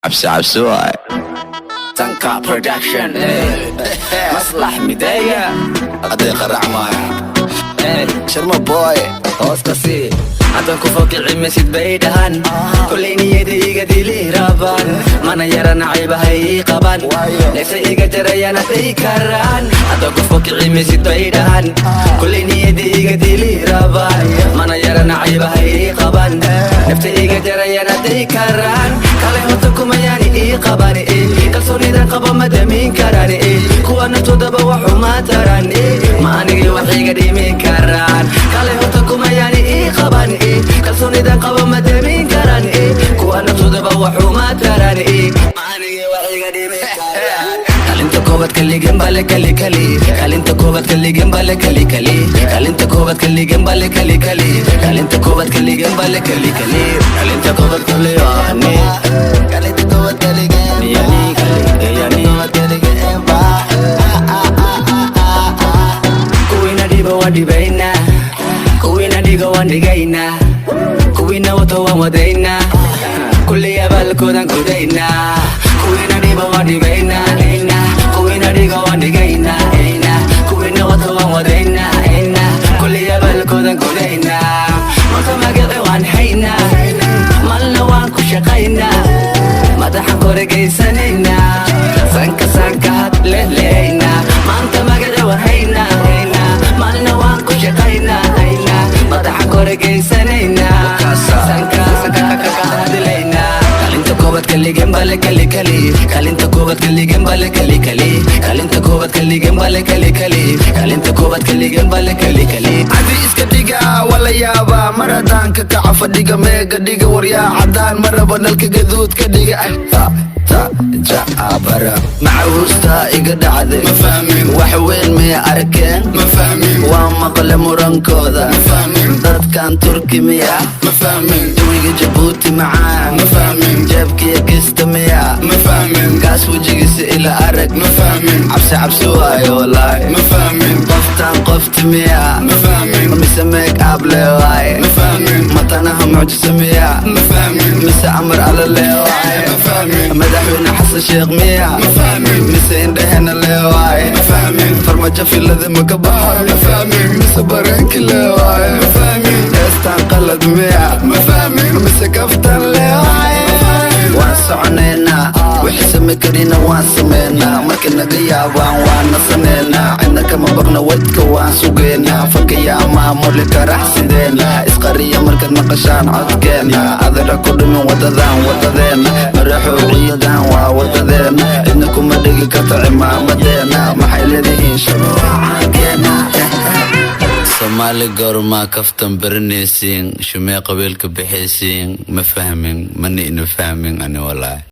Cabsi cabsi waay. Tanka Production, Maslax Mideeye. Hadday qaracmaaya. Sharma Boy. Hoos ka sii haddaan ku fokici maysid bay dhahan, kullay niyada iga dili rabaan, mana yara nacaybahay ii qaban, neefsa iga jarayaan hadday karaan. Haddaan ku fokici maysid bay dhahan, kullay niyada iga dili rabaan, mana yara nacaybahay ii qaban, nefta iga jarayaan hadday karaan. Kale horta kumayaani ii qaban, kalsoonidan qaba ma damin karaan, kuwa naftoodaba waxuma taran, ma anigay wax iga dhimi karaan. Kale horta kumayaani ii qaban, kalsoonidan qaba ma damin karaan, kuwa naftoodaba waxuma taran, ma anigay wax iga dhimi karaan. Kalinta koobaad kaligen bale kali kali, kalinta koobaad kaligen bale kali kali, kalinta koobaad kaligen bale kali kali, kalinta koobaad kaligen bale kali kali, kalinta koobaad kaliyani. Kalinta koowaad kaligeen. Yani kali yani. Koowaad kaligeen baa. Kuwiina dhibo waan dhibaynaa, kuwiina dhigo waan dhigaynaa, kuwiina wato waan wadaynaa, kulli abaalkoodan gudaynaa. Kuwiina dhibo waan dhibaynaa, kuwiina dhigo waan dhigaynaa, kuwiina wato waan wadaynaa, kulli abaalkoodan gudaynaa. Maanta magaci waan haynaa, malna waan ku shaqaynaa, madaxan koregaysanaynaa, sanka sanka had lehleynaa. Maanta magaci waan haynaa, maalna waan ku shaqaynaa, haynaa, madaxan koregaysanaynaa, sanka sanka kaka hadlaynaa. Kalinta koobaad kaligen bale kali kali, kalinta koobaad kaligen bale kali kali, kalinta koobaad kaligen bale kali kali, kalinta koobaad kaligen bale kali kali. Cadi iska dhiga, waa la yaabaa mar haddaan ka kaco fadhiga, meega dhiga waryaa caddaan maraba nalka gaduud ka dhiga. Ta ta ja bara macahuusta iga dhacday. Ma fahmin. Wax weyn miyay arkeen? Ma fahmin. Waa maqle murankooda. Ma fahmin. Dadkan Turki miya? Ma fahmin. Jawiga Jabuuti macaan. Ma fahmin. Jeebkiya kista miya? Ma fahmin. Kaas wejigiisa ila arag. Ma fahmin. Cabsi cabsi waayo walaahi. Ma fahmin. Qoftaan qofti miya? Ma fahmin. Mise make up le waaye? Ma fahmin. Matanaha mucjisa miya? Ma fahmin. Mise amar alla le waaye? Ma fahmin. Madaxweyne Xasan Sheekh miya? Ma fahmin. Mise indhehena le waaye? Ma fahmin. Farmajo filada ma ka baxo? Ma fahmin. Mise bareenki le waaye? Ma fahmin. Heestaan qalad miya? Ma fahmin. Mise kaftan le waaye? Waan soconaynaa, wixii same karina waan sameynaa, marka naga yaabaan waan nasaneynaa, cidna kama baqna, wadka waan sugeynaa, fankayaa maamuli karax sideena, isqariya markaad maqashaan codkeena, adara ku dhimin wadadan wadadeena, maraxow ciidan waa wadadeena, cidna kuma dhigi karto cimaamadeena, maxay leedihiin shabacaankeena. Soomaali goormaa kaftan baranaysiin? Shumee qabiilka bixaysiin? Ma fahmin, mana ina fahmin ani walaahi.